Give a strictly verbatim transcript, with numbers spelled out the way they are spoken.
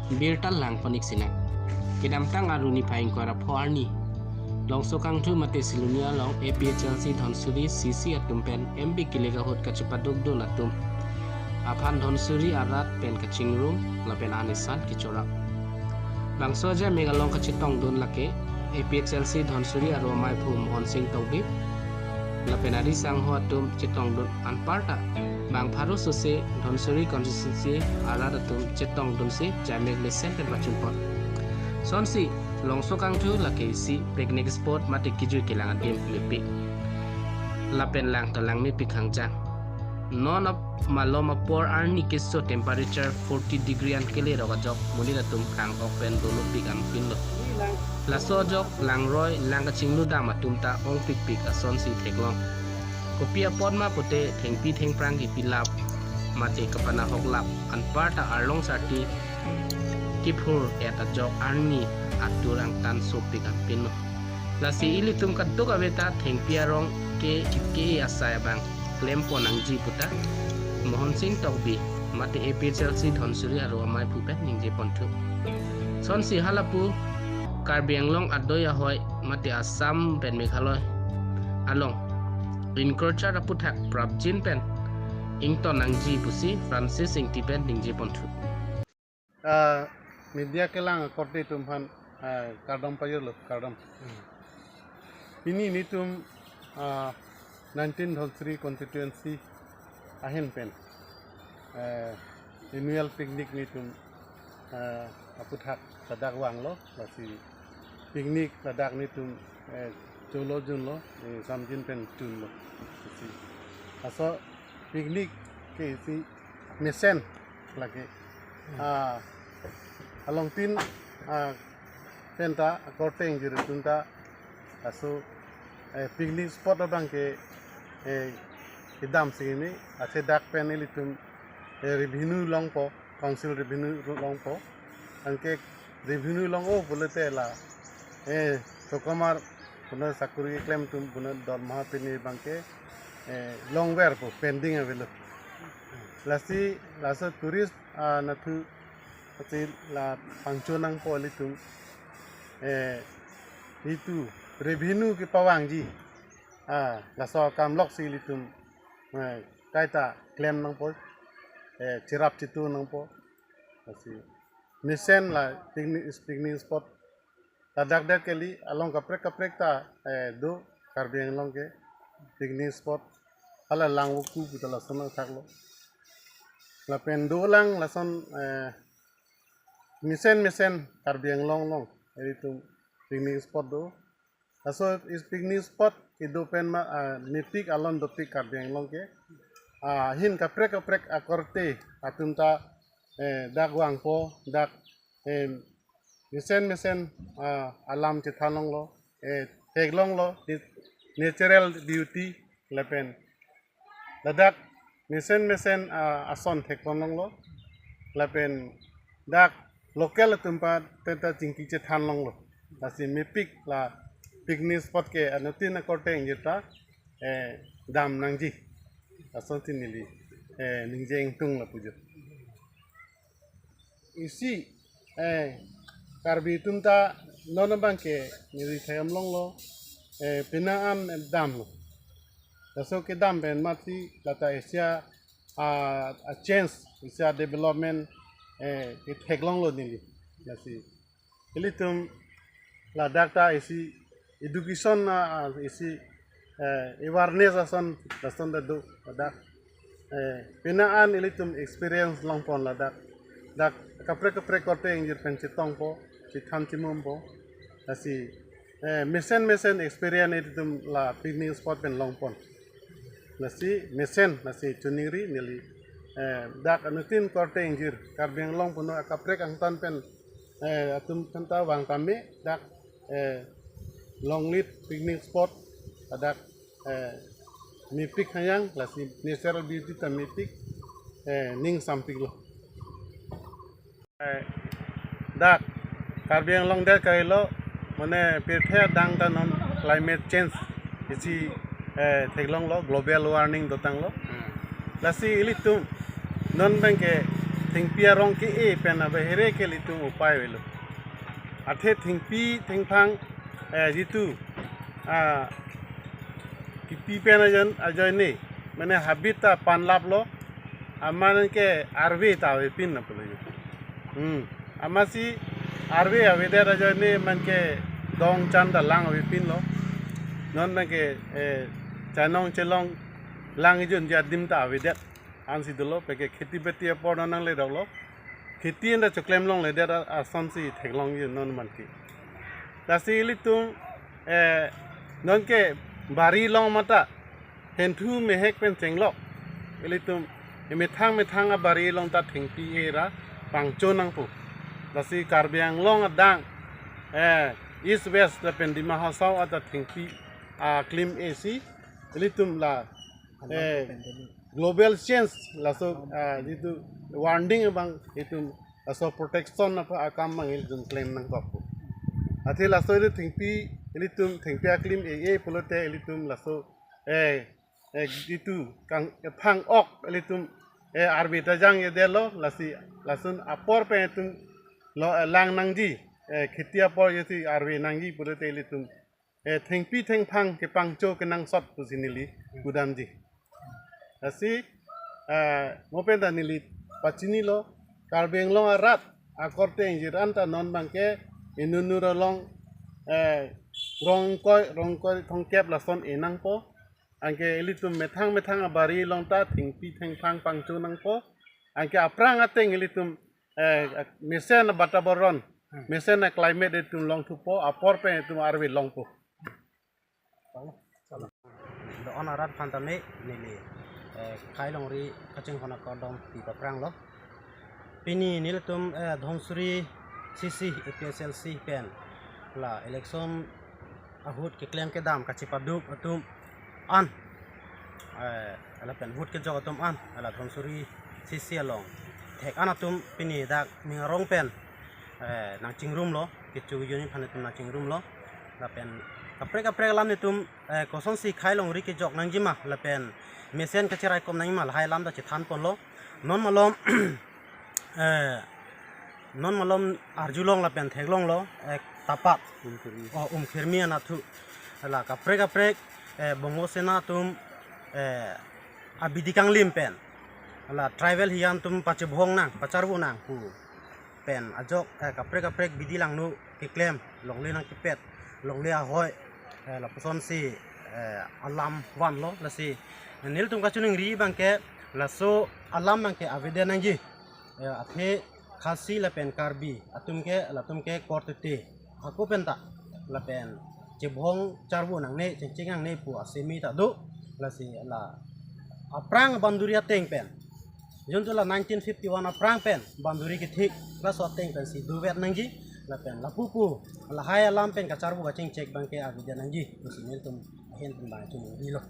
Birta lang pon-ik sinang. Kedamtang Arni phai ingkoi ra pho arni, Longsokangthu mate Siloniar along A P H L C Dhansiri C C atum pen M B kilik ahut kachepadukdun atum aphan Dhansiri arat pen kachingrum lapen an isan kechorap. Bangso ajaimek along kachetongdun lake A P H L C Dhansiri aro amaiphu Mohon Sing Tokbi lapen ari sangho atum chetongdun anparta bang pharo sose Dhansiri constituency arat atum chetongdunsi ajaimek mesen pen pachunpon. Sonsi Longsokangthu lake isi picnic spot mate kejui kelang adim mepik lapen lang ta lang mepik hangjang. Non ap malom apor arni keso temperature forty degree an kele rok ajok monit atum hang ok pen dolopik ampinlo. Laso ajok langroi lang kachingludam atum ta ongpikpik asonsi theklong. Kopi apot ma pute thengpi thengphrang kepilap mate kapanahoklap anparta arlong sarti kiphur et ajok arni atur angtan sopik ampinlo. Lasi ilitum kadokave ta thengpi arong ke ke asai abang klempon nangji puta Mohon Sing Tokbi mate A P H L C Dhansiri aro amaiphu pen ningjeponthu. Sonsi halapu Karbi Anglong adoi ahoi mate Assam pen Meghalaya along encroacher aputhak prapjin pen ington nangji pusi Francis Ingti pen ningjeponthu. Ah, media kelang akorte atum aphan, ah, kardom pajirlo, kardom. Pini nelitum, ah, nineteen Dhansiri constituency ahin pen, eh, annual picnic nelitum, eh, aputhak ladak vanglo, lasi picnic ladak nelitum, eh, cholo junlo, eh, samjin pen chunlo. Lasi laso picnic ke isi mesen lake. Ah, along tin, ah, penta akorte ingjir atum ta laso, eh, picnic spot abang ke, eh, kedam si ini, ache dak pen ilitum, eh, revenue longpo, council revenue longpo. Anke revenue long-o pulote la, eh, tokomar puno sakuri keklem atum puno dormaha pini abang ke, eh, longverpo, pending avelo. Lasi laso tourist, ah, anatthu ati la pangcho nangpo ilitum, eh, itum revenue kepavangji, ah, laso akam loksi ilitum, eh, kaita klem nangpo, eh, cherap chetu nangpo. Lasi mesen la picnic, picnic spot ladak det kali, along kaprek kaprek ta, eh, do Karbi Anglong ke picnic spot. Hala Langvoku puta lason athaklo. Lapen dolang lason, eh, mesen mesen Karbi Anglong along ilitum picnic spot do. Laso is picnic spot kedo pen ma, ah, mepik alon dopik Karbi Anglong ke. Ah, ahin kaprek kaprek akorte atum ta, eh, dak vangpo, dak, eh, mesen mesen, ah, alam chethan longlo, eh, theklonglo, nat-, natural beauty lapen ladak mesen mesen, ah, ason theklong longlo, lapen dak local atum aphan ta chingki chethan longlo. Lasi mepik la picnic spot ke anuttin akorte ingjir ta, eh, dam nangji. Lasonsi neli, eh, ningje ingtung lapu jut. Isi, eh, Karbi atum ta non abang ke neli thayam longlo, eh, penang an damlo. Laso kedam pen mati lata Asia, ah, a change, Asia development, eh, ketheklonglo neli. Lasi ilitum ladak ta isi education, ah, isi, eh, awareness ason, lason ta do ladak. Eh, penang an ilitum experience longpon ladak. Dak kaprek kaprek korte ingjir pen chetongpo, chethan chemumpo. Lasi, eh, mesen mesen experience ilitum la picnic spot pen longpon. Lasi mesen, lasi choningri neli, eh, dak anuttin korte ingjir Karbi Anglong puno akaprek angtan pen, eh, atum aphan ta vang tame dak, eh, longlit picnic spot, ladak, eh, mepik hayang, lasi natural beauty ta mepik, eh, ning sampiklo. Eh, dak Karbi Anglong det kalilo, mane pirthe adang ta non climate change isi, eh, theklonglo, global warming dotanglo. Hmm. Lasi ilitum non abang ke Thengpi arong ke-e pen abehere ke ilitum upai avelo. Athe thengpi thengphang, eh, jitu, ah, kipi pen ajoine, ajoine, mane habit ta panlaplo, amat ke arve ta avepinlo pulo. Hmm. Amatsi arve avedet ajoine amat ke dong chan ta lang avepinlo. Non amat ke, eh, chanong chelong lang ijun adim ta avedet. Ansi dolo, peke kheti beti apor non nangledoklo. Kheti anta choklem longledet a-, asonsi theklong ijun non amat ke. Lasi ilitum, eh, non ke bari along mata henthu mehek pen chenglok. Ilitum emethang methang abari along ta thengpi e ra pangcho nangpo. Lasi Karbi Anglong adang, eh, East West lapen Dima Hasao ata thengpi aklim e si ilitum la, eh, global change laso, ah, jitu warning abang itum laso protection apa akam abang ilitum klem nangkokpo. Athe laso ili thengpi, ilitum thengpi aklim e-e pulote ilitum laso, eh, eh, jitu kang, eh, phang ok ilitum, eh, arve ta jangjedetlo, lasi lason apor pen itum lo, eh, lang nangji, eh, kheti apor isi arve nangji pulote ilitum, eh, thengpi thengphang kepangcho kenangsot pusi neli kudamji. Lasi, eh, mo pen ta neli pachinilo, Karbi Anglong arat akorte ingjir anta non abang ke inut inut along, eh, rong ingkoi, rong ingkoi thomkep lason e nangpo. Anke ilitum methang methang abari along ta thengpi thengphang pangcho nangpo. Anke aphrang ateng ilitum, eh, mesen a-vatabaran, mesen a-climate itum longthupo, apor pen itum arve longpo. Do-an arat aphan tame neli, eh, Khei Longri kachinghon akardom pi papranglo. Pini nelitum, eh, Dhansiri C C A P H L C pen la election ahut keklem kedam kachepaduk atum an, eh, lapen vote kejok atum an, la Dhansiri C C along thek an atum pini dak ning arong pen, eh, nangchingrumlo, kecho unit aphan itum nangchingrumlo. Lapen kaprek kaprek alam itum, eh, kosonsi Khei Longri kejok nangjima, lapen mesen kacheraikom nangjima, lahai alam ta chethanponlo. Non malom, eh, non malom arjulong lapen theklonglo, eh, Tapat. Umkhirmi. Oh, Umkhirmi anatthu. La kaprek kaprek, eh, Bongo Sena atum, eh, abidi kanglim pen, la tribal hijan atum pachebhong nang, pacharvo nang pu pen ajok, eh, kaprek kaprek bidi langno keklem, longle nangkepet, longle ahoi, eh, lapusonsi, eh, alam vanlo. Lasi nelitum kachiningri abang ke laso alam abang ke avedet nangji. Eh, athe Khasi lapen Karbi atum ke, latum ke korte te, hako pen ta lapen chebhong charvo nangne, chengcheng nangne pu asemi ta do. Lasi la aphrang boundary ateng pen, jontu la nineteen fifty-one aphrang pen boundary kethik, laso ateng pensi dovet nangji. Lapen lapu pu lahai alam pen kacharvo kachingchek abang ke avedet nangji pusi nelitum ahin pen abang chiningrilo.